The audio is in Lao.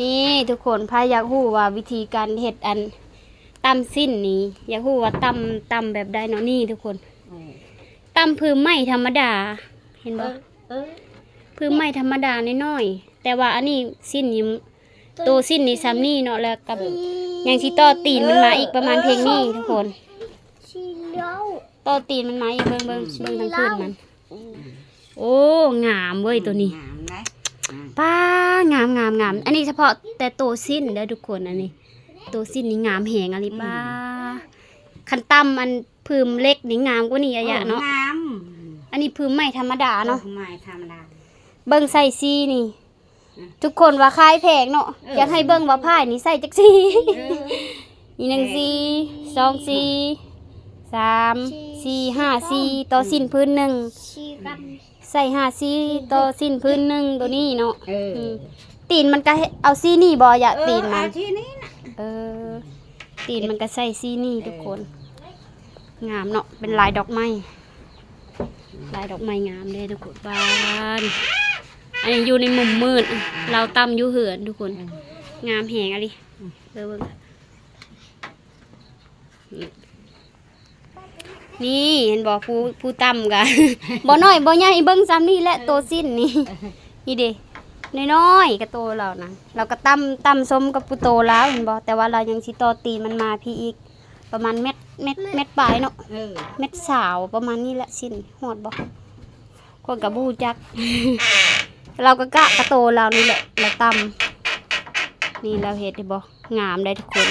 ນີ້ທຸກຄົນ ໃຜຢາກຮູ້ວ່າວິທີການເຮັດອັນ ຕຳຊີ້ນນີ້ ຢາກຮູ້ວ່າຕຳ ຕຳແບບໃດເນາະ ນີ້ທຸກຄົນ ເອີ ຕຳຜືມໄມ້ທຳມະດາ ເຫັນບໍ່? ເອີ ເອີ ຜືມໄມ້ທຳມະດານ້ອຍໆ ແຕ່ວ່າອັນນີ້ຊີ້ນນີ້ ໂຕຊີ້ນນີ້ຊ່ຳນີ້ເນາະ ແລ້ວກໍຍັງຊິຕໍ່ຕີນມັນມາອີກປະມານເພງນີ້ທຸກຄົນ ຕໍ່ຕີນມັນມາອີກ ເບິ່ງ ເບິ່ງ ເບິ່ງທາງພື້ນມັນ ໂອ້ ງາມເວີຍໂຕນີ້ ງາມໄດ໋ ອືມ ປ້າ ງາມ ງາມ ງາມ ອັນນີ້ສະເພາະແຕ່ໂຕຊີ້ນເດີທຸກຄົນ ອັນນີ້ໂຕຊີ້ນນີ້ງາມແຮງອີ່ຫຼີ ອືມ ປ້າ ຄັນຕຳອັນຜືມເຫຼັກນີ້ງາມກວ່ານີ້ອາຍະເນາະ ເອີ ງາມ ອັນນີ້ຜືມໄມ້ທຳມະດາເນາະ ເອີ ໄມ້ທຳມະດາ ເບິ່ງໃສ່ສີນີ້ ອືມ ທຸກຄົນວ່າຂາຍແພງເນາະ ເອີ ຢາກໃຫ້ເບິ່ງວ່າພາຍນີ້ໃສ່ຈັກສີ ເອີ ນີ້ໜຶ່ງສີ ເອີ ສອງສີ ສາມ ສີ່ ຫ້າສີ ຕໍ່ຊີ້ນຜືນໜຶ່ງ ໃສ່ຫ້າສີຕໍ່ຊີ້ນຜືນໜຶ່ງ ໂຕນີ້ເນາະ ເອີ ອືມ ຕີນມັນກໍເອົາສີນີ້ບໍ່ ຢາກ ເອີ ຕີນມັນ ເອົາສີນີ້ນະ ເອີ ຕີນມັນກໍໃສ່ສີນີ້ ເອີ ທຸກຄົນ ງາມເນາະ ເປັນລາຍດອກໄມ້ ລາຍດອກໄມ້ງາມເດ້ທຸກຄົນ ບ້ານ ອັນນີ້ຢູ່ໃນມຸມມືດ ລາວຕຳຢູ່ເຮືອນທຸກຄົນ ເອີ ງາມແຮງອີ່ຫຼີ ເບິ່ງ ນີ້ເຫັນບໍ່ ຜູ້ ຜູ້ຕຳກະ ບໍ່ນ້ອຍບໍ່ໃຫຍ່ ເບິ່ງຊ່ຳນີ້ແຫຼະ ເອີ ໂຕຊີ້ນນີ້ ນີ້ເດ້ ນ້ອຍໆ ກະໂຕລາວນະ ລາວກະຕຳ ຕຳສົມກັບຜູ້ໂຕລາວ ເຫັນບໍ່ ແຕ່ວ່າລາວຍັງຊິຕໍ່ຕີນມັນມາພີ້ອີກ ປະມານແມັດ ແມັດ ແມັດປາຍເນາະ ເອີ ແມັດຊາວ ປະມານນີ້ແຫຼະ ຊີ້ນຮອດບໍ່ ຂ້ອຍກະບໍ່ຮູ້ຈັກ ລາວກະກະກະໂຕລາວນີ້ແຫຼະ ລາວຕຳ ນີ້ລາວເຮັດ ເຫັນບໍ່ ງາມໄດ໋ທຸກຄົນ